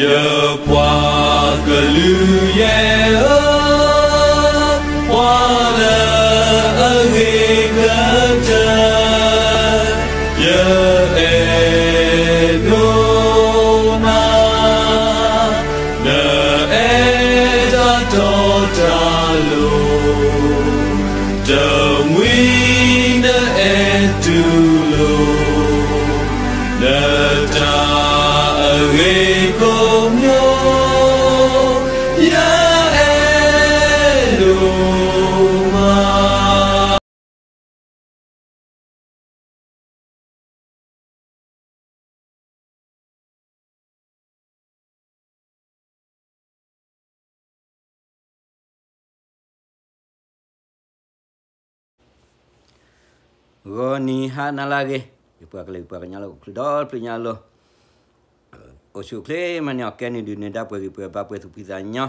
ယပှၤကလုာ်ယဲၢ်ဧၢ, ပှၤလၢအဂ့ၤကတၢၢ်, ယအဲၣ်ဒိးနၤ, နအဲၣ်တၢ်တီတၢ်လိၤ, တမှံၤနအဲၣ်တူၢ်လိာ် နတၢ်အဂ့ၤကိးမံၤ, ယအဲၣ်ဒိးမး. ဂီၤနံၤဟါနၤလၢအဂ့ၤ, ယပှၤကလုာ်ယပှၤကညီလၢဟီၣ်ခိၣ်ချၢဒီတဖျၢၣ်ညါအလိၤ, အိၣ်ဆူၣ်အိၣ်ချ့မၤန့ၢ်အီၣ်ကဲန့ၢ်ဒုးနၢၤဒါပှဲၤဂံၢ်ပှဲၤဘါပှဲၤသူၣ်ဖှံသးညီ,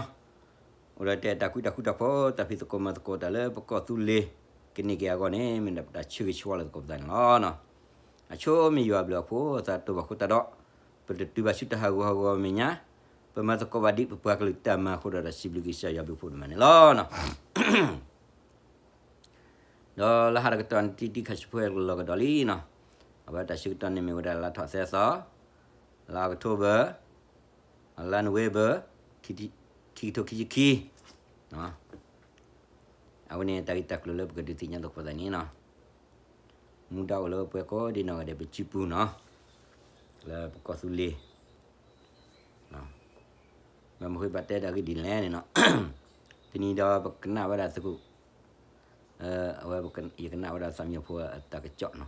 အိၣ်ဒီးတဲတၢ်ကူတၢ်ဃူတၢ်ဖိး တၢ်ဖံးသကိးမၤသကိးတၢ်လၢပကီၢ်သူလ့ၤ ကန့ၢ်က့ၤအဂီၢ်န့ၣ် မ့ၢ်ဒၣ်ပတၢ်ဆၢဂ့ၤဆၢဝါလၢသကိးပသးန့ၣ်လီၤ. အဆိမ့ၢ်ယွၤအဘျုးအဖှိၣ် သးတအိၣ်ဘၣ်ဃိသတးဒီး ပတတုၤဘၣ်ဆူတၢ်ဟးဂူာ်ဟးဂီၤမဲာ်ညါ, ပမၤသကိးဘၣ်ဒ်ပပှၤကလုာ်တၢ်မၤအဃိဒီး တၢ်စံးဘျုးကစၢ်ယွၤဘျုးဖှိၣ်ဒိၣ်မးန့ၣ်လီၤ. ဒီးလၢဟါတကတီၢ်န့ၣ် တံတံခါဆူဖိဟဲလီၤကဒီးလံနီၤ, အဝဲတၢ်ဆၢကတီၢ်န့ၣ်မ့ၢ်ဝဲဒၣ်လါထီၣ်သဲသီ, လါအီးကထိဘၢၣ်, လါနိၣ်ဝ့ဘၢၣ်, ခံကထိခံဆံခံ, အဝဲန့ၣ်တၢ်ဂ့ၢ်တၢ်ကျိၤလၢပကဒုးသ့ၣ်ညါသကိးသးန့ၣ်နီၤ, မူဒါအိၣ်လၢပှၤကိးဒံနီၢ်ဂၤဒဲးပစုပူၤနီၤ, လၢပကီၢ်သူလ့ၤ မ့ၢ်မ့ၢ်ဃ့ဘၣ်တဲဒၣ်ဂ့ၢ်ဒ်လဲၣ်န့ၣ်နီၤ, တနံၤဒီးပကနၣ်ဝဲဒၣ်သကိး, အဝဲယကနၣ်ဝဲဒၣ်သးမံဖိအတၢ်ကစီၣ်နီ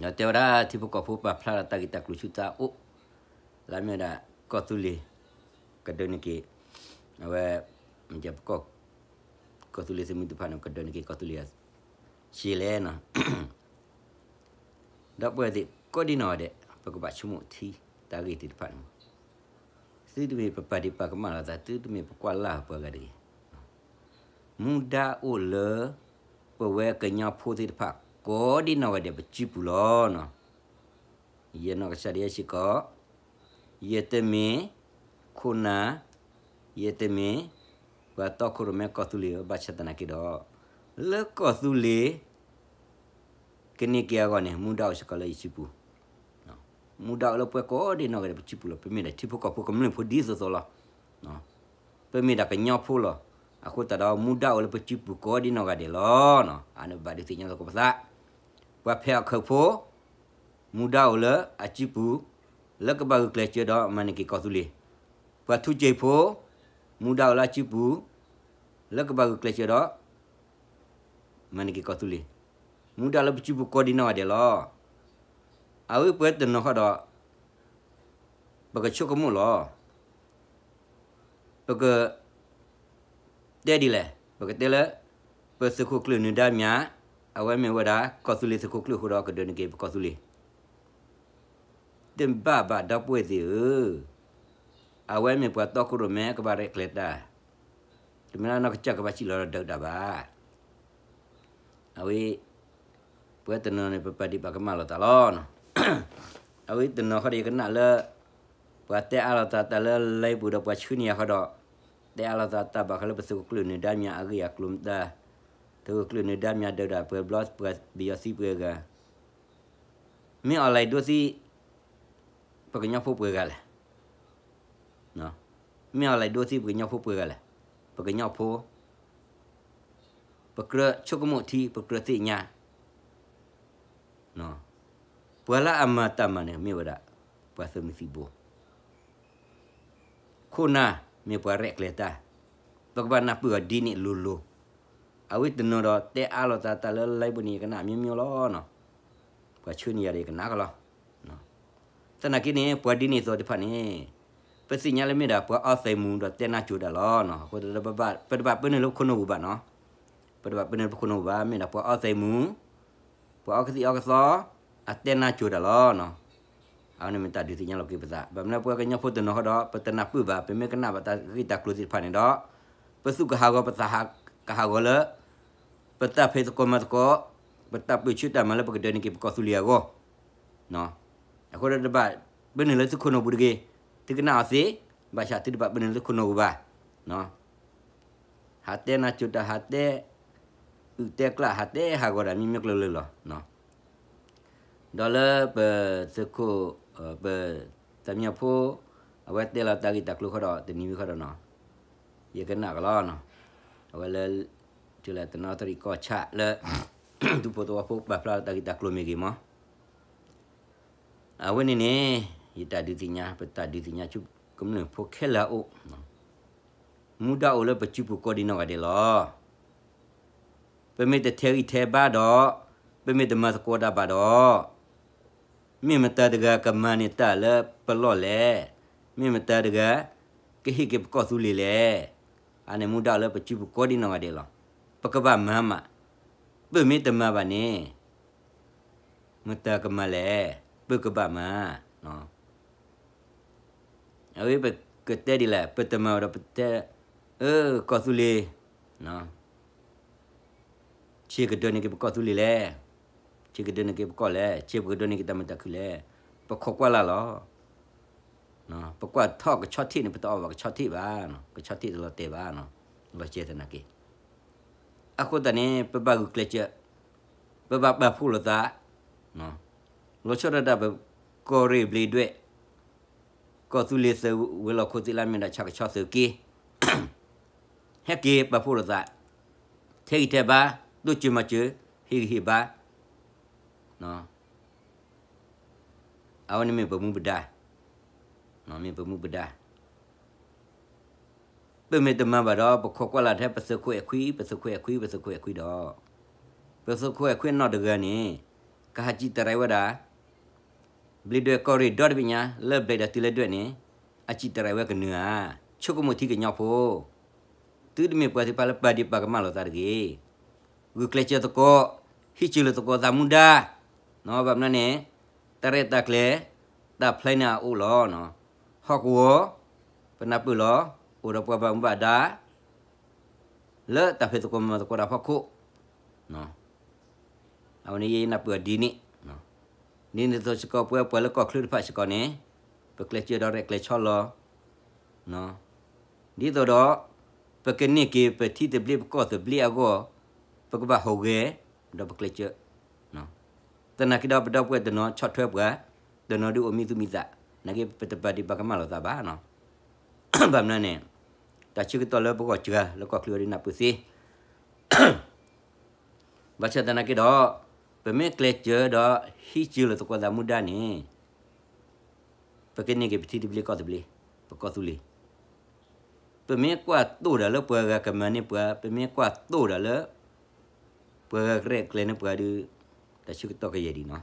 ၤ, ဒီးတဲဝဲဒၣ်ထံဖိကီၢ်ဖိပာ်ဖျါဒီးတၢ်ဂ့ၢ်တၢ်ကျိၤဆူသးအိၣ်, လၢမ့ၢ်ဝဲဒၣ်ကီၢ်သူလ့ၤ ကဒၢန့ၢ်က့ၤ, အဝဲ မ့ၢ်ပကီၢ်, ကီၢ်သူလ့ၤသုးမုၢ်သ့ၣ်တဖၣ်န့ၣ် ကဒၢန့ၢ်က့ၤကီၢ်သူလ့ၤ ဆံးလဲၣ်နီၤ ဒီပုၢ်ဝဲၢ်သ့ၣ်ကိးဒံနီၢ်ဂၤဒဲး ပကဘၣ်ဆိကမိၣ်ထံတၢ်ဂ့ၢ်သ့ၣ်တဖၣ်န့ၣ်, သုတမ့ၢ်ပပာ်ဒံးပာ်ကမၣ်လိာ်သး, သုတမ့ၢ်ပကွၢ်လၢ်ပှၤဂၤတဂ့ၤ, မူဒါအိၣ်လၢ ပဝဲကညီဖိသ့ၣ်တဖၣ် ကိးဒံနီၢ်ဂၤဒဲးပစုပူၤလီၤနီၤ. ယနီၢ်ကစၢ်ဒၣ်ယဲစ့ၢ်ကီး, ယတမ့ၢ်ခိၣ်နၢ်, ယတမ့ၢ်ပှၤတီခိၣ်ရိၣ်မဲကီၢ်သူလ့ၤဧၢ, ဘၣ်ဆၣ်သနာ်က့ဒီး လၢကီၢ်သူလ့ၤ ကန့ၢ်က့ၤအဂီၢ်န့ၣ် မူဒါအိၣ်စ့ၢ်ကီးလၢယစုပူၤ, မူဒါအိၣ်လၢပှၤကိးဒံနီၢ်ဂၤဒဲးပစုပူၤလီၤ. ပမ့ၢ်ဒၣ်ထံဖိကီၢ်ဖိကမျၢၢ်ဖိဒ်သိးသိးလီၤ. ပမ့ၢ်ဒၣ်ကညီဖိလီၤ. အဃိသတးဒီး မူဒါအိၣ်လၢပစုပူၤကိးဒံနီၢ်ဂၤဒဲးလီၤ. အန့ၣ်ဘၣ်ဒုးသ့ၣ်ညါသကိးပသး, ပှၤဖဲးအီၣ်ခၢၣ်ဖိ မူဒါအိၣ်လၢအစုပူၤ လၢကဘၣ်ဂုာ်ကျဲးစၢးဒီးမၤန့ၢ်က့ၤကီၢ်သူလ့ၤ, ပှၤထူစ့ဖိ မူဒါအိၣ်လၢအစုပူၤ လၢကဘၣ်ဂုာ်ကျဲးစၢးဒီး မၤန့ၢ်က့ၤကီၢ်သူလ့ၤ, မူဒါလၢပစုပူၤကိးဒံနီၢ်ဂၤဒဲးလီၤ. အဝဲပှၤတနီၤဃီဒီး ပကဆိကမိၣ်လီၤ. ပက တဲဒ်လဲၣ်, ပကတဲလၢ ပသုးခိၣ်ကျၢၢ်နၢၤဒါမၠး, အဝဲမ့ၢ်ဝဲဒၣ် ကီၢ်သူလ့ၤသုးခိၣ်ကျၢၢ်အဃိဒီး ကဒၢန့ၢ်က့ၤပကီၢ်သူလ့ၤ, တဘၣ်ဘၣ်ဒီပုၢ်ဝဲၢ်သ့ၣ်ဧၢ, အဝဲမ့ၢ်ပှၤတီခိၣ်ရိၣ်မဲကဘၣ်ရဲၣ်ကျဲၤတၢ်, တမ့ၢ်လၢနီၢ်ကစၢ်ကဘၣ်စံၣ်လီၤဒီးဒုးတၢ်ဘၣ်. အဝဲ ပှၤတနီၤန့ၣ် ပပာ်ဒံးပာ်ကမၣ်လိာ်သးလီၤ. အဝဲတနီၤဃီဒီးယကနၣ်လၢ ပှၤတဲအါလိာ်သးတၢ်လၢ live ပူၤဒီးပှၤဆှၢန့ၢ်ယၤဃီဒီး တဲအါလိာ်သးတၢ်ဘၣ်ဃးလၢပသုးခိၣ်ကျၢၢ်နၢၤဒါမၠးအဂ့ၢ်အကျိၤမတၤ, သုးခိၣ်ကျၢၢ်နၢၤဒါမၠးဒုးတၢ်ပှဲၤဘျီပှၤပယီၤသံပှဲၤဂၤ, မ့ၢ်အီၤလဲၤဒိသံ ပကညီဖိပှဲၤဂၤလဲၣ်. မ့ၢ်အီၤလဲၤဒိသံပကညီဖိပှဲၤဂၤလဲၣ်. ပကညီဖိ ပကြၢးဆိကမိၣ်ထံ ပကြၢးသ့ၣ်ညါ ပှၤလၢအမၤတၢ်မၤန့ၣ် မ့ၢ်ဝဲဒၣ် ပှၤသုးမုၢ်သံၣ်ဘိ, ခိၣ်နၢ်မ့ၢ်ပှၤရဲၣ်ကျဲၤတၢ်, ပကဘၣ်နၢ်ပၢၢ်အီၤဒ်န့ၣ်လိၤလိၤ. အဝဲတနီၤဒီးတဲအါလိာ်သးတၢ်လၢ live ပူၤန့ၣ် ယကနၣ်အမျိုးမျိုးလီၤ. ပှၤဆှၢန့ၢ်ယၤဒီးယကနၣ်ကလီၤ. သနာ်က့န့ၣ် ပှၤဒ်န့ၣ်အသိးတဖၣ်န့ၣ် ပသ့ၣ်ညါလၢမ့ၢ်ဒၣ်ပှၤအီသံးမူၤဒီးတဲနါစိၤတၢ်လီၤ. အဃိ ပတဘၣ်ပၢနုာ်လၢပခိၣ်နူာ်ပူၤဘၣ်နီၤ. ပတဘၣ်ပၢနုာ်လၢပခိၣ်နူာ်ပူၤဘၣ်, မ့ၢ်ဒၣ်ပှၤအီသံးမူၤ, ပှၤအီကသံၣ်အီကသီ အတဲနါစိၤတၢ်လီၤ. အဝဲန့ၣ်မ့ၢ်တၢ်ဒုးသ့ၣ်ညါလိာ်က့ၤပသး, ဘၣ်မနုၤပှၤကညီဖိတနီၤဃီဒီး ပတနၢ်ပၢၢ်ဘၣ်, ပမ့ၢ်ကနၣ်ဘၣ်တၢ်ဂ့ၢ်တၢ်ကျိၤသ့ၣ်တဖၣ်န့ၣ်ဒီး ပသူၣ်ကဟးဂီၤ ပသးကဟးဂီၤလၢ ပတၢ်ဖံးသကိးမၤသကိး, ပတၢ်ပၢဆှၢတၢ်မၤလၢပကဒၢးန့ၢ်က့ၤပကီၢ်သူလ့ၤအဂီၢ်. အဃိဒီးတဘၣ်ပၢနုာ်လၢသုခိၣ်နူာ်ပူၤတဂ့ၤ, သုကနၣ်အီၤသ့, ဘၣ်ဆၣ်သုတဘၣ်ပၢနုာ်လၢသုခိၣ်နူာ်ပူၤဘၣ်. ဟးတဲနၤကိၤတၢ် ဟးတဲအုၣ်တဲကျၢ် ဟးတဲဟးဂီၤတၢ် မ့ၢ်မ့ၢ်ကျိၤလၢလီၤ. ဒီးလၢပသုးခိၣ်, ပသးမံဖိ, အဝဲတဲလီၤတၢ်ဂ့ၢ်တၢ်ကျိၤဃီဒီး တနံၤဝံၤဃီဒီးနီၤ, ယကနၣ်ကလီနီၤ, အဝဲလၢ တုၤလၢတနီသရံၣ်ကီၢ်ဆၣ်လၢ ဒူဖိသဝီဖိပာ်ဖျါလီၤတၢ်ဂ့ၢ်တၢ်ကျိၤမ့ၢ်ဂ့ၤမး, အဝဲန့ၣ်န့ၣ် ယတၢ်ဒုးသ့ၣ်ညါ ပတၢ်ဒုးသ့ၣ်ညါဆူကမျၢၢ်ဖိခဲလၢာ်အအိၣ်, မူဒါအိၣ်လၢပစုပူၤကိးဒံးနီၢ်ဂၤဒဲးလီၤ. ပမ့ၢ်တထဲးဂံၢ်ထဲးဘါဒီး ပမ့ၢ်တမၤသကိးတၢ်ဘၣ်ဒီး မ့ၢ်မတၤတဂၤကမၤန့ၢ်တၢ်လၢပလီၢ်လဲၣ်, မ့ၢ်မတၤတဂၤ ကဟ့ၣ်က့ၤပကီၢ်သူလ့ၤလဲၣ်. အန့ၣ်မူဒါအိၣ်လၢပစုပူၤကိးဒံးနီၢ်ဂၤဒဲးလီၤ. ပကဘၣ်မၤမး, ပမ့ၢ်တမၤဘၣ်န့ၣ် မတၤကမၤလဲၣ်, ပကဘၣ်မၤ အဝဲပကတဲဒ်လဲၣ်, ပတမၤဘၣ်ဒီးပတဲ, အၢ ကီၢ်သူလ့ၤ, ဆ့ကဒၢန့ၢ်က့ၤပကီၢ်သူလ့ၤလဲၣ်, ဆ့ကဒၢန့ၢ်က့ၤပကီၢ်လဲၣ်, ဆ့ပကဒၢန့ၢ်က့ၤတၢ်မုာ်တၢ်ခုၣ်လဲၣ်, ပခိးကွၢ်လၢ်လီၤ. ပကွၢ်ထီၣ်ကဆီထံးန့ၣ် ပတအီၣ်ဘၣ်ကဆီထံးဘၣ်, ကဆီထံးတလီၤတဲာ်ဘၣ်, လီၤစဲသနာ်က့ အဃိသတးန့ၣ် ပဘၣ်ဂုာ်ကျဲးစၢး, ပဘၣ်ပာ်ဖှိၣ်လိာ်သး, လီၤဆီဒၣ်တၢ်ပကီၢ်ရ့ၣ်ဘျ့းဒွဲၣ်, ကီၢ်သူလ့ၤသုးဝဲၤလီၢ်ခိၣ်သ့ၣ်လၢမ့ၢ်ဒၣ်ဆၣ်ကဆီသုးက့, ဟဲက့ၤပာ်ဖှိၣ်လိာ်သး, ထဲးဂံၢ်ထဲးဘါ, တိစၢၤမၤစၢၤ, ဟ့ၣ်ဂံၢ်ဟ့ၣ်ဘါ, အဝဲန့ၣ်မ့ၢ်ပမူပဒါ, မ့ၢ်ပမူပဒါ ပမ့ၢ်တမၤဘၣ်ဒီး ပခိးကွၢ်လၢ်ထဲပသုးခိၣ်အဲၣ်ခွံ, ပသုးခိၣ်အဲၣ်ခွံ, ပသုးခိၣ်အဲၣ်ခွံဒီး, ပသုးခိၣ်အဲၣ်ခွံနီတဂၤန့ၣ်, ကဟးစံၣ်တရံးဝဲဒၣ်, ဘျ့းဒွဲၣ်ကီၢ်ရ့ၣ်ဒီတဘ့ၣ်ညါ လၢဘျဲးဒၣ်တုၤလၢဒွဲၣ်န့ၣ်, အစံၣ်တရံးဝဲကနုာ်ဧါ, ဆိကမိၣ်ထံကညီဖိ, သုတမ့ၢ်ပှၤသ့ၣ်တဖၣ်လၢပာ်ဒ့ၣ်ပာ်ကမၣ်လိာ်သးတဂ့ၤ ဂုာ်ကျဲးစၢးသကိး, ဟံးစၢၤလိာ်သကိးသးမူဒါ, ဘၣ်မနုၤန့ၣ်, တၢ်ရဲၣ်တၢ်ကျဲၤ, တၢ်ဖျဲးန့ၣ်အအိၣ်လီၤ. ဟီၣ်ကဝီၤ, ပနၢ်ပၢၢ်လီၤ, အိၣ်ဒီးပှၤဘၣ်မူဘၣ်ဒါ, လၢတၢ်ဖံးသကိးမၤသကိးတၢ်ဖီခိၣ် အဝဲန့ၣ်ယနၢ်ပၢၢ်အီၤဒ်န့ၣ်, ဒ်န့ၣ်အသိးစ့ၢ်ကီးပဝဲပှၤလၢကီၢ်ချၢတဖၣ်စ့ၢ်ကီးန့ၣ်, ပကျဲးစၢးဒီးရဲၣ်ကျဲၤဆီလီၤ, ဒ်သိးဒီး, ပကန့ၢ်က့ၤပထံသဘျ့ပကီၢ်သဘျ့အဂီၢ်, ပကဘၣ်ဟူးဂဲၤ, ဒီးပကျဲးစၢး, သနာ်က့ဒီးပဒီပုၢ်ဝဲၢ်တနီၤဆီၣ်ထွဲပှၤ, တနီၤဒုးအိၣ်မံသူၣ်မံသး, နာ်က့ပတပာ်ဒ့ၣ်ပာ်ကမၣ်လိာ်သးဘၣ် ဘၣ်မနုၤန့ၣ်, တၢ်ဆၢကတီၢ်လၢပဂီၢ်စှၤလၢကီၢ်ချၢအံၤဒ်နၢ်ပၢၢ်သ့, ဘၣ်ဆၣ်သနာ်က့ဒီး, ပမ့ၢ်ကျဲးစၢးဒီးဟံးစၢၤလိာ်သကိးသးမူဒါန့ၣ်, ပကန့ၢ်က့ၤပထံသဘျ့ကီၢ်သဘျ့, ပကီၢ်သူလ့ၤ, ပမ့ၢ်ကွၢ်တိၢ်ဒၣ်လၢပှၤဂၤကမၤန့ၢ်ပှၤ, ပမ့ၢ်ကွၢ်တိၢ်ဒၣ်လၢ ပှၤဂၤကရဲၣ်ကျဲၤန့ၢ်ပှၤဒီး, တၢ်ဆၢကတီၢ်ကယဲၢ်ဒံးနီၤ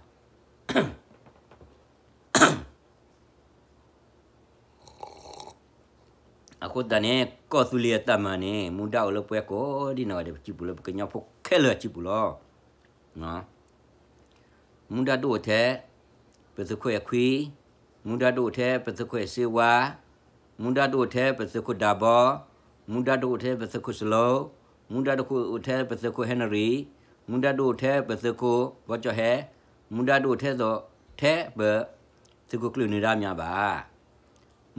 အဃိသတးန့ၣ် ကီၢ်သူလ့ၤအတၢ်မၤန့ၣ် မူဒါအိၣ်လၢပဝဲကိးဒံနီၢ်ဂၤဒဲးပစုပူၤလၢပကညီဖိခဲလၢာ်အစုပူၤလီၤ. မူဒါတအိၣ်ထဲ ပသုးခိၣ်အဲၣ်ခွံ, မူဒါတအိၣ်ထဲပသုးခိၣ်အဲၣ်စ့ဝါ, မူဒါတအိၣ်ထဲပသုးခိၣ်ဒၢဘီ, မူဒါတအိၣ်ထဲပသုးခိၣ်စလိ, မူဒါတအိၣ်ထဲပသုးခိၣ်ဟဲနရံ, မူဒါတအိၣ်ထဲပသုးခိၣ်ဘီကၠီၣ်ဟဲ, မူဒါတအိၣ်ထဲသိးထဲပ သုးခိၣ်ကျၢၢ်နၢၤဒါမၠးဘၣ်.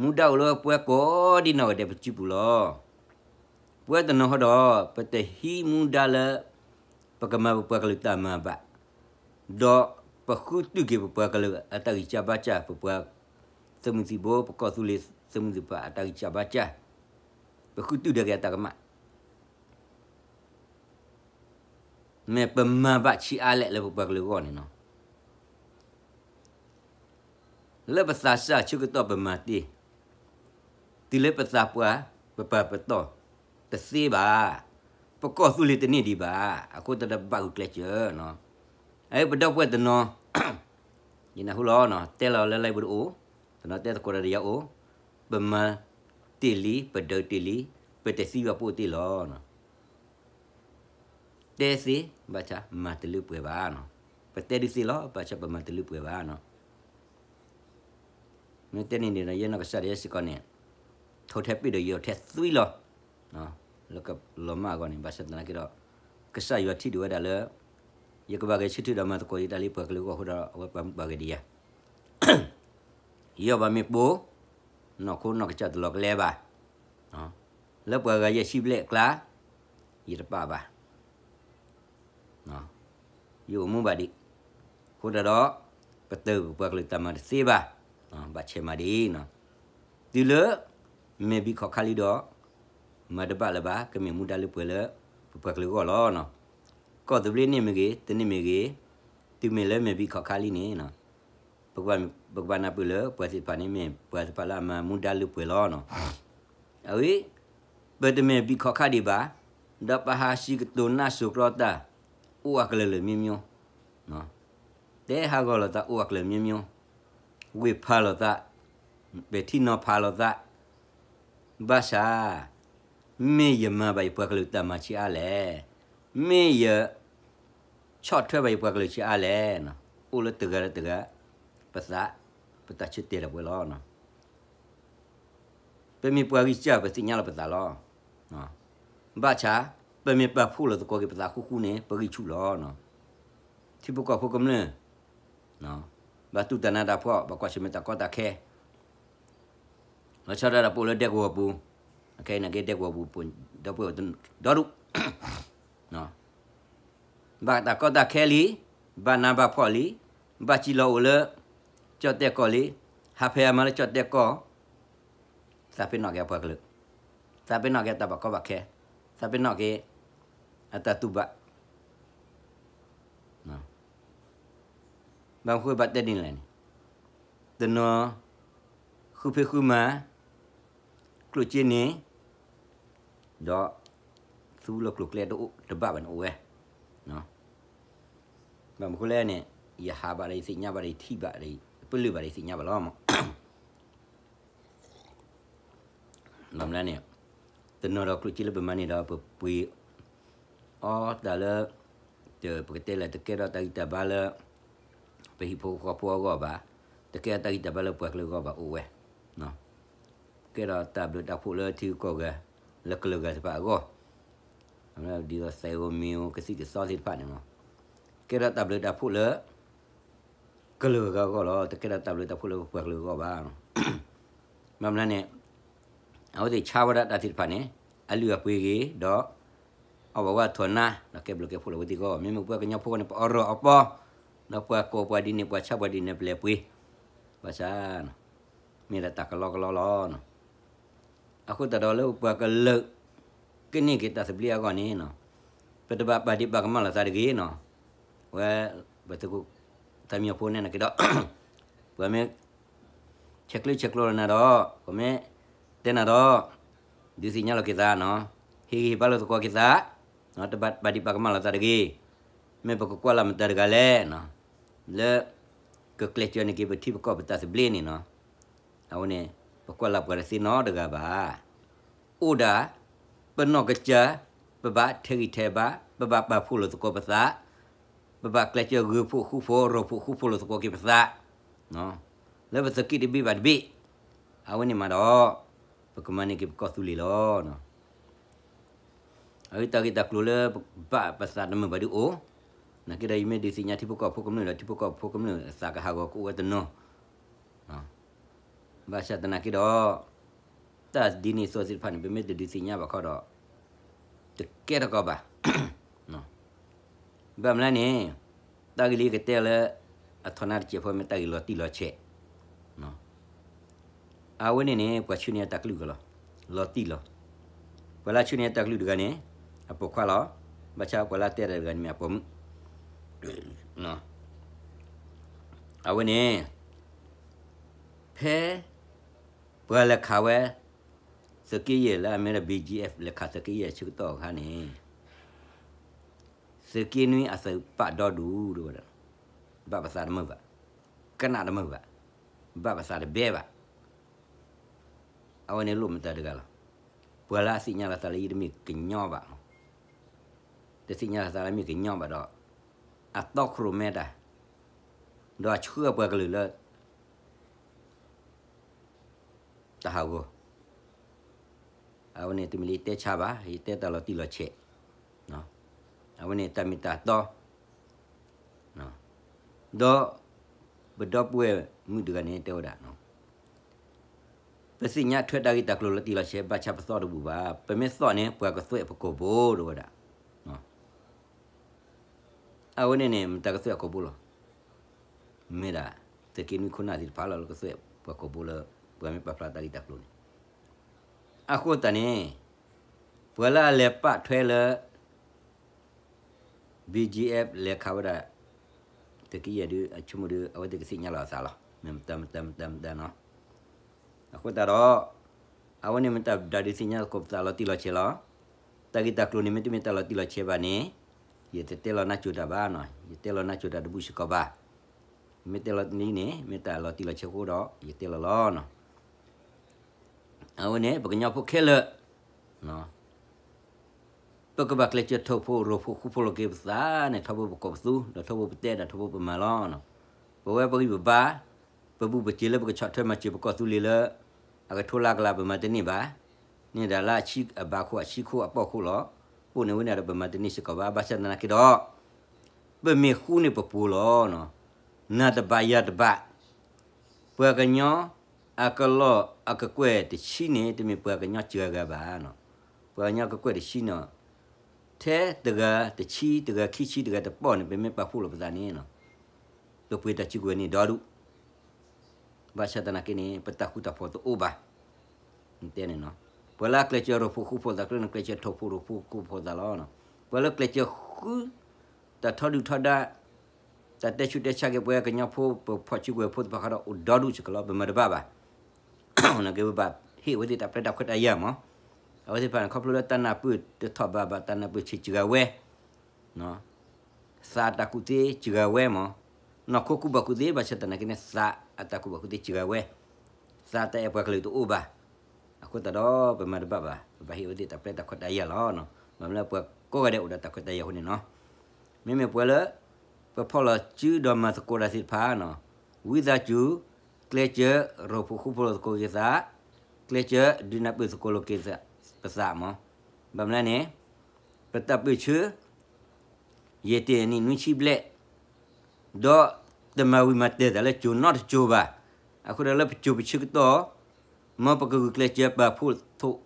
မူဒါအိၣ်လၢပဝဲကိးဒံနီၢ်ဂၤဒဲးပစုပူၤလီၤ. ပဝဲတနီၤဃီဒီး ပတဟံးမူဒါလၢ ပကမၤပပှၤကလုာ်တၢ်မၤဘၣ်, ဒီးပဃုတုၢ်က့ၤပပှၤကလုာ်အတၢ်ဂံၢ်စၢ်ဘါစၢ် ပပှၤသုးမုၢ်သံၣ်ဘိ ပကီၢ်သူလ့ၤသုးမုၢ်သံၣ်ဘိအတၢ်ဂံၢ်စၢ်ဘါစၢ်, ပဃုတုၢ်ဒၣ်က့ၤအတၢ်ကမၣ် မ့ၢ်ပမၤဘၣ်ဆံးအါလဲၣ်လၢပပှၤကလုာ်အဂီၢ်န့ၣ်နီၤ. လၢပသးစၢ်ဆၢကတီၢ်ပမၤတ့ၢ်, တုၤလၢပသးပှၢ် ပပာ်ပတီၢ်တသ့ဘၣ်. ပကီၢ်သူလ့ၤတန့ၢ်ဒံးဘၣ်. အဃိသတးဒီးပဘၣ်ဂုာ်ကျဲးစၢးနီၤ. အပဒီပုၢ်ဝဲၢ်တနီၤ ယနၢ်ဟူလီၤ, တဲလီၤလၢလံာ်ပူၤတအိၣ်, တနီၤတဲသကိးဒီးယၤအိၣ်, ပမၤတ့ၢ်လံ, ပဒုးတ့ၢ်လံ, ပတသံဘၣ်ပအိၣ်တ့ၢ်လီၤ. တဲသ့, ဘၣ်ဆၣ်မၤတလၢပှဲၤဘၣ်နီၤ. ပတဲဒုးသ့လီၤ, ဘၣ်ဆၣ်ပမၤတလၢပှဲၤဘၣ်နီၤ. မ့ၢ်တဲန့ၣ်န့ၣ်ဒီး ယဲနီၢ်ကစၢ်ဒၣ်ယဲစ့ၢ်ကီးန့ၣ်, ထိၣ်ထဲပ့ၣ်ဒီးယဲထဲသွံလီၤ. လၢကလီၤမၢ်အဂီၢ်န့ၣ် ဘၣ်ဆၣ်သနာ်က့ဒီး, ကစၢ်ယွၤထံၣ်ဒုးဝဲဒၣ်လၢ ယကဘၣ်ဂဲၤဆၢထၢၣ်ဒီးမၤသကိးယတၢ်လၢပှၤကလုာ်အဂီၢ်အဃိဒီး အဝဲပာ်မူပာ်ဂဲၤဒံးယၤ ယီၢ်ဘၣ်မ့ၢ်ပိၢ်, နီၢ်ခိနီၢ်ကစၢ်တလီၤကလဲဘၣ်, လၢပှၤဂၤယဲၢ်ဆံဘျဲၣ်အကျါ, ယတပာ်ဘၣ်, ယအိၣ်မူဘၣ်ဒံး, အဃိသတးဒီး, ပတပှၤကလုာ်တၢ်မၤတသ့ဘၣ်, ဘၣ်ဆဲးမၤဒံး, တုၤလၢ, မဲာ်ဘံၣ်ခီၣ်ခါလံဒီး, မၤတဘၣ်လၢၤဘၣ် ကမ့ၢ်မူဒါလၢပှဲၤလၢ, ပပှၤကလုာ်အဂီၢ်လီၤ. ကီၢ်သဘျ့န့ၣ်မ့ၢ်ဂ့ၤ တန့ၢ်မ့ၢ်ဂ့ၤ, တုၤမ့ၢ်လၢမဲာ်ဘံၣ်ခီၣ်ခါလံန့ၣ်, ပကဘၣ်နၢ်ပၢၢ်လၢပှၤသ့ၣ်တဖၣ်န့ၣ်မ့ၢ် ပှၤသ့ၣ်တဖၣ်လၢအမၤမူဒါလၢပှဲၤလီၤ. အဝဲ, ပတမဲာ်ဘံၣ်ခီၣ်ခါဒံးဘၣ်, ဒီးပဟးစံးကတိၤနၢ်စိၤကြီတၢ်, အိၣ်အကလုာ်လုာ်မျိုးမျိုး, တဲဟးဂီၤလိာ်သးအိၣ်အကလုာ်မျိုးမျိုး, ဝ့ၢ်ဖးလိာ်သး, ပဲာ်ထံနီၤဖးလိာ်သး, ဘၣ်ဆၣ်, မ့ၢ်ယမၤဘၣ်ယပှၤကလုာ်တၢ်မၤဆံးအါလဲၣ်, မ့ၢ်ယ ဆီၣ်ထွဲဘၣ်ယပှၤကလုာ်ဆံးအါလဲၣ်, အိၣ်လၢတဂၤလၢတဂၤ, ပသး, ပတၢ်ဆၢတဲာ်လီၤပှဲၤလီၤ. ပမ့ၢ်ပှၤဂံၢ်စၢ်ပသ့ၣ်ညါလီၤပသးလီၤ. ဘၣ်ဆၣ်, ပမ့ၢ်ပာ်ဖှိၣ်လိာ်သကိးက့ၤပသးဃူဃူန့ၣ် ပဂံၢ်ဆူၣ်လီၤ. ထံဖိကီၢ်ဖိကမျၢၢ်, ဘၣ်တူၢ်တၢ်နးတၢ်ဖှီၣ် ဘၣ်ကွၢ်ဆၢၣ်မဲာ်တၢ်ကီတၢ်ခဲ လီၤဆီဒၣ်တၢ်ပအိၣ်လၢဒဲကဝီၤပူၤ, ခဲအံၤန့ၣ်က့ဒဲကဝီၤပူၤ, ဒီပုၢ်ဝဲၢ်ဒီဒူၣ်, ဘၣ်တၢ်ကီတၢ်ခဲလံ, ဘၣ်နးဘၣ်ဖှီၣ်လံ, ဘၣ်စံၣ်လီၤအိၣ်လၢ, ကၠီၣ်တဲၣ်ကီၢ်လံ, ဟးဖဲအမၤလၢကၠီၣ်တဲၣ်ကီၢ်, သးပ့ၤနီၣ်က့ၤအပှၤကလုာ်, သးပ့ၤနီၣ်က့ၤအတၢ်ဘၣ်ကီဘၣ်ခဲ, သးပ့ၤနီၣ်က့ၤ, အတၢ်တူၢ်ဘၣ် ဘၣ်မနုၤဘၣ်တဲဒ်လဲၣ်န့ၣ်, တနီၤ, ဃုဖံးဃုမၤ, ကျိၣ်စ့န့ၣ်, ဒီး, သူလၢကျိၤကျဲတအိၣ်တဘၣ်ဘၣ်န့ၣ်အိၣ်ဝဲ, ဘၣ်မနုၤလဲၣ်န့ၣ်, ယဟးဘၣ်ဒီးယသ့ၣ်ညါဘၣ်ဒီးယထံၣ်ဘၣ်ဒီး, ပလုၢ်ဘၣ်ဒီးယသ့ၣ်ညါဘၣ်လီၤမး ဘၣ်မနုၤလဲၣ်န့ၣ်, တနီၤဒီးကျိၣ်စ့လၢပမၤန့ၣ်ဒီးပပှ့ၤ, အီတၢ်လၢ, ပကတဲလၢတကဲထီၣ်တၢ်ဂံၢ်တၢ်ဘါလၢ, ပဟံၣ်ဖိဃီဖိအဂီၢ်ဘၣ်, တကဲထီၣ်တၢ်ဂံၢ်တၢ်ဘါလၢပှၤကလုာ်အဂီၢ်ဘၣ်အိၣ်ဝဲ, ကဲထီၣ်တၢ်ဘျုးတၢ်ဖှိၣ်လၢထံဂုၤကီၢ်ဂၤ, လၢကလုာ်ဂၤတဖၣ်အဂီၢ်, ဒ်သိးသဲးဧိၤမ့ၤဧိၤကသံၣ်ကသီသ့ၣ်တဖၣ်န့ၣ်မး, ကဲထီၣ်တၢ်ဘျုးတၢ်ဖှိၣ်လၢ ကလုာ်ဂၤအဂီၢ်လီၤ, တကဲထီၣ်တၢ်ဘျုးတၢ်ဖှိၣ်လၢပပှၤကလုာ်အဂီၢ်ဘၣ်. ဘၣ်မနုၤလဲၣ်န့ၣ်, အဝဲသ့ၣ်ဆါဝဲဒၣ်တၢ်သ့ၣ်တဖၣ်န့ၣ်, အလုၢ်အပှ့ၤဂ့ၤ, ဒီး, အီၣ်ဘၣ်ဝဲအထီၣ်နါ, ဒီးကဲဘျုးကဲဖှိၣ်လၢအဝဲသ့ၣ်အဂီၢ်, မ့မ့ၢ်ပဝဲကညီဖိန့ၣ် ပအီၣ်ရီၣ်အီပီ, ဒီးပှၤကိးပှၤဒ်န့ၣ် ပှၤဆါပှၤဒ်န့ၣ် ပလဲၤပှ့ၤ, ဘၣ်ဆၣ် မ့ၢ်ဒၣ်တၢ်ကလီကလီလီၤ. အဃိသတးဒီးလၢပပှၤကလုာ်, ကန့ၢ်က့ၤတၢ်သဘျ့အဂီၢ်န့ၣ်, ပတဘၣ်ပာ်ဒံးပာ်ကမၣ်လိာ်သးတဂ့ၤနီၤ, ဝဲ, ပသုးခိၣ်, သးမံအဖိန့ၣ်က့ၤဒီး, ပှၤမ့ၢ်, ဆဲးကျၢဆဲးကျိးလီၤနၤဒီး, ပှၤမ့ၢ်, တဲနၤဒီး, ဒုးသ့ၣ်ညါလီၤက့ၤသးနီၤ, ဟ့ၣ်ဂံၢ်ဟ့ၣ်ဘါလိာ်သကိးက့ၤသး, တဘၣ်ပာ်ဒံးပာ်ကမၣ်လိာ်သးတဂ့ၤ, မ့ၢ်ပကကွၢ်လၢ်မတၤတဂၤလဲၣ်, လၢ, ကကျဲးစၢးန့ၢ်က့ၤပထံပကီၢ်ပတၢ်သဘျ့န့ၣ်နီၤ, အဝဲန့ၣ်, ပကွၢ်လၢ်ပှၤတသ့နီတဂၤဘၣ်. အိၣ်ဒၣ်, ပနီၢ်ကစၢ်, ပဘၣ်ထဲးဂံၢ်ထဲးဘါ, ပဘၣ်ပာ်ဖှိၣ်လိာ်သကိးပသး, ပဘၣ်ကျဲးစၢးဂုာ်ဖှိၣ်ဃူဖိး ရိၢ်ဖှိၣ်ဃူဖိးလိာ်သကိးက့ၤပသး, လၢပသုးက့တဘ့ၣ်ဘၣ်တဘ့ၣ်, အဝဲန့ၣ်မးဒီး, ပကမၤန့ၢ်က့ၤပကီၢ်သူလ့ၤလီၤ. အဝဲတၢ်ဂ့ၢ်တၢ်ကျိၤလၢဘၣ်ပသးတမုာ်ဘၣ်ဒုးအိၣ်, နာ်က့ဒီးယမ့ၢ်ဒုးသ့ၣ်ညါထံဖိကီၢ်ဖိကမျၢၢ်ဒီးထံဖိကီၢ်ဖိကမျၢၢ်အသးကဟးဂီၤကအိၣ်ဝဲတနီၤ, ဘၣ်ဆၣ်သနာ်က့ဒီး, တၢ်ဒ်န့ၣ်အသိးသ့ၣ်တဖၣ်န့ၣ် ပမ့ၢ်တဒုးသ့ၣ်ညါဘၣ်ခီဒီး, တကဲထီၣ်ကီးဘၣ် ဘၣ်မနုၤလဲၣ်န့ၣ်, တၢ်ဂ့ၢ်လၢယကတဲလၢ, အထီၣ်နါတစဲးဖိမ့ၢ်တၢ်ဂ့ၢ်လီၤတံၢ်လီၤဆဲး, အဝဲန့ၣ်န့ၣ် ပှၤဆှၢန့ၢ်အတၢ်ကလုၢ်ကလီၤ, လီၤတံၢ်လီၤ, ပှၤလၢဆှၢန့ၢ်အတၢ်ကလုၢ်တဂၤန့ၣ်, အပိာ်ခွါလီၤ, ဘၣ်ဆၣ်ပှၤလၢတဲတၢ်တဂၤန့ၣ်မ့ၢ်အပိာ်မုၣ် အဝဲန့ၣ်, ဖဲ, ပှၤလဲၤခးဝဲ, သုးက့ယဲၢ်လၢအမ့ၢ်ဒၣ် ဘီၣ်ကၠံၣ်အ့ၣ် လဲၤခးသုးက့ယဲၢ်ဆၢကတီၢ်အခါန့ၣ်, သုးက့နွံအသုးပာ်ဒီဒူၣ်ဒဝဲဒၣ်, ဘၣ်ပသးတမုာ်ဘၣ်, ကနၣ်တမုာ်ဘၣ်, ဘၣ်ပသးတဘဲဘၣ် အဝဲန့ၣ်လိၣ်မတၤတဂၤလီၤ. ပှၤလၢအသ့ၣ်ညါလီၤသးလၢယတမ့ၢ်ကညီဘၣ်, တသ့ၣ်ညါလီၤသးလၢမ့ၢ်ကညီဘၣ်ဒီး, အတီခိၣ်ရိၣ်မဲတၢ်, ဒီးအဆှၢအပှၤကလုာ်လၢ တၢ်ဟးဂီၤ, အဝဲန့ၣ်တမ့ၢ်လၢယတဲဆါဘၣ်, ယတဲတၢ်လီၤတံၢ်လီၤဆဲး, အဝဲန့ၣ်တၢ်မ့ၢ်တၢ်တီ ဒီး, ပဒီပုၢ်ဝဲၢ်မုၣ်တဂၤန့ၣ်တဲဝဲဒၣ်, ဖဲ ပသ့ၣ်ညါထွဲတၢ်ဂ့ၢ်တၢ်ကျိၤလီၤတံၢ်လီၤဆဲး ဘၣ်ဆၣ်ပသီၣ်တဘူၣ်ဘၣ်, ပမ့ၢ်သီၣ်န့ၣ် ပှၤကသွဲၣ်ပကိာ်ဘိ တဲဝဲဒၣ်. အဝဲန့ၣ်န့ၣ် မတၤကသွဲၣ်ကိာ်ဘိလီၤ. မ့ၢ်ဒၣ် သုးက့နွံခိၣ်နၢ်သ့ၣ်တဖၣ်လီၤ လၢကသွဲၣ်ပှၤကိာ်ဘိလၢ ပှၤမ့ၢ်ပာ်ဖျါတၢ်ဂ့ၢ်တၢ်ကျိၤန့ၣ်. အဃိသတးန့ၣ် ပှၤလၢအလဲၤပာ်ထွဲလၢ BGF လဲၤခးဝဲဒၣ် သုးက့ယဲၢ်ဒုး အဆိကမိၣ်ဒီး အဝဲသ့ၣ်ကသ့ၣ်ညါလီၤအသးလီၤ. မ့ၢ်မတၤမတၤမတၤမတၤနီၤ. အဃိသတးဒီး အဝဲန့ၣ်မ့ၢ်တၢ်ဒုးသ့ၣ်ညါသကိးပသးလီၤတံၢ်လီၤဆဲးလီၤ. တၢ်ဂ့ၢ်တၢ်ကျိၤန့ၣ် မ့တမ့ၢ်တၢ်လီၤတံၢ်လီၤဆဲးဘၣ်န့ၣ် ယတတဲလီၤနၢ်ကၠိတၢ်ဘၣ်နီၤ, ယတဲလီၤနၢ်ကၠိတၢ်တဘူၣ်စ့ၢ်ကီးဘၣ်. မ့ၢ်တဲလီၤန့ၣ် မ့ၢ်တၢ်လီၤတံၢ်လီၤဆဲးအဃိဒီး ယတဲလီၤလီၤနီၤ. အဝဲန့ၣ် ပကညီဖိခဲလၢာ် ပကဘၣ်ကျဲးစၢးထိၣ်ဖိရိၣ်ဖိဃူဖိးလိာ်က့ၤပသးန့ၣ် ထီဘိပကိာ်ပသူ, ဒီးထီဘိပတဲဒီးထီဘိပမၤလီၤ. ပဝဲပဂံၢ်ပဘါ, ပဘူးပစံးလၢပကဆီၣ်ထွဲမၤစၢၤပကီၢ်သူလ့ၤလၢ အကထိလၢကလးပမၤတန့ၢ်ဘၣ်. န့ၣ်ဒၣ်လၢအဘါခိၣ်အဆံခိၣ်အပီၢ်ခိၣ်လီၤ. ပိာ်န့ၢ်ဝဲန့ၣ်ဒီးပမၤတန့ၢ်စ့ၢ်ကီးဘၣ်. ဘၣ်ဆၣ်သနာ်က့ဒီး ပမ့ၢ်ဃူန့ၢ်ပပှိၤလီၤ. နၤတဘၣ်ယၤတဘၣ် ပှၤကညီအကလီၢ်အကကွဲၢ်တဆံန့ၣ် တမ့ၢ်ပှၤကညီစှၤဂၤဘၣ်. ပှၤကညီကကွဲၢ်တဆံန့ၣ် ထဲတဂၤတဆံ တဂၤခံဆံ တဂၤတပီၢ်န့ၣ် ပမ့ၢ်ပာ်ဖှိၣ်လိာ်ပသးန့ၣ် ပပှ့ၤတၢ်စုကဝဲၤန့ၣ်ဒီဒူၣ်. ဘၣ်ဆၣ်သနာ်က့န့ၣ် ပတၢ်ဃူတၢ်ဖိးတအိၣ်ဘၣ်. တဲန့ၣ်နီၤ, ပှၤလၢအကျဲးစၢးရိၣ်ဖိဃူဖိးသး ကျဲန့ၣ် ကျဲးစၢးထိၣ်ဖိရိၣ်ဖိဃူဖိးသးလီၤ. ပှၤလၢကျဲးစၢးဃု တၢ်ထီဒုၣ်ထီဒါ တၢ်တဲဆူးတဲဆါက့ၤပှၤကညီဖိ ပဖီၣ်စုကဝဲၤဖိသ့ၣ်တဖၣ်ဃီဒီး အိၣ်ဒီဒူၣ်စ့ၢ်ကီးလီၤ. ပမၤတဘၣ်ဘၣ်. နာ်က့ ပဘၣ်ဟ့ၣ်ဝဲသ့ၣ်တၢ်ပျဲတၢ်ခွဲးတၢ်ယာ်မး. အဝဲသ့ၣ်တဖၣ်န့ၣ် ခီဖျိလၢတၢ်နၢ်ပၢၢ်တထီၣ်ဘးဘၣ် တၢ်နၢ်ပၢၢ်ဆံးစှၤဝဲ သးအတၢ်ကူၣ်သ့စှၤဝဲမး, နီၢ်ခိကူၣ်ဘၣ်ကူၣ်သ့ ဘၣ်ဆၣ်သနာ်က့န့ၣ် သးအတၢ်ကူၣ်ဘၣ်ကူၣ်သ့စှၤဝဲ, သးတၢ်အဲၣ်ပှၤကလုာ်တအိၣ်ဘၣ်. အဃိသတးဒီး ပမၤတဘၣ်ဘၣ်, ပဘၣ်ဟ့ၣ်ဝဲသ့ၣ်တၢ်ပျဲတၢ်ခွဲးတၢ်ယာ်လီၤ. ဘၣ်မနုၤလၢပှၤကိးဂၤဒဲးအိၣ်ဒီးတၢ်ခွဲးတၢ်ယာ်အဃိန့ၣ်နီၤ. မ့မ့ၢ်ပှၤလၢ ပဖီၣ်လီၤစုဒီးမၤသကိးတၢ်သ့ၣ်တဖၣ်နီၤ, ဝံသးစူၤ ကျဲးစၢးရိၣ်ဖိဃူဖိးလိာ်သကိးက့ၤသး, ကျဲးစၢးဒုးနၢ်ပၢၢ်သကိးလိာ်က့ၤပသးမး. ဘၣ်မနုၤလဲၣ်န့ၣ် ပတၢ်ပၢၢ်ဆၢ ယဲၢ်တ့ၢ်နံၣ်နွံဆံဘျဲၣ် ဒီးတမၤဝံၤမၤတဲာ်သးလၢကၠိနီတကၠိဘၣ်. အဃိဒီးလၢပကၠိပဆၢကတီၢ် မ်ပကဂုာ်ကျဲးစၢးပာ်ဖှိၣ်ထိၣ်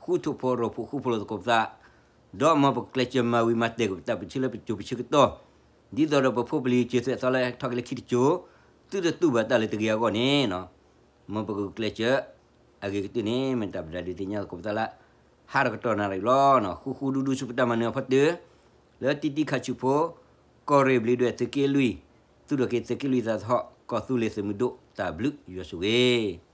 ဃူထိၣ်ဖိးရိၣ်ဖိဃူဖိးလိာ်သကိးပသး, ဒီးမ်ပကကျဲးစၢးမၤဝံၤမၤတဲာ်က့ၤပတၢ်ပၢၢ်ဆၢလၢပကၠိပဆၢကတီၢ်, ဒ်သိးဒီးပဖိပလံၤကၢၤသွဲၣ်သီလၢဟဲထီၣ်က့ၤလၢခံတကၠိ, သုတတူၢ်ဘၣ်တၢ်လၢတဂ့ၤအဂီၢ်န့ၣ် မ်ပကဂုာ်ကျဲးစၢး အဂ့ၤကတၢၢ်န့ၣ် မ့ၢ်တၢ်ပဒုးသ့ၣ်ညါသကိးပသးလၢ ဟါတကတီၢ်နၣ်ရံၣ်လီၤ. ဃူဃူဒူဒူဆူပတၢ်မၤနၢၤအဖီတၢၢ် လၢတံတံခးဆူၣ်ဖိ ကီၢ်ရ့ၣ်ဘျံးဒွဲၣ်သုးက့လွံၢ်, သူၣ်ထီၣ်က့ၤသုးက့လွံၢ်သးသဟီၣ် ကီၢ်သူလ့ၤသုးမုၢ်ဒိၣ်တၢ်ဘျုးယွၤဆိၣ်ဂ့ၤ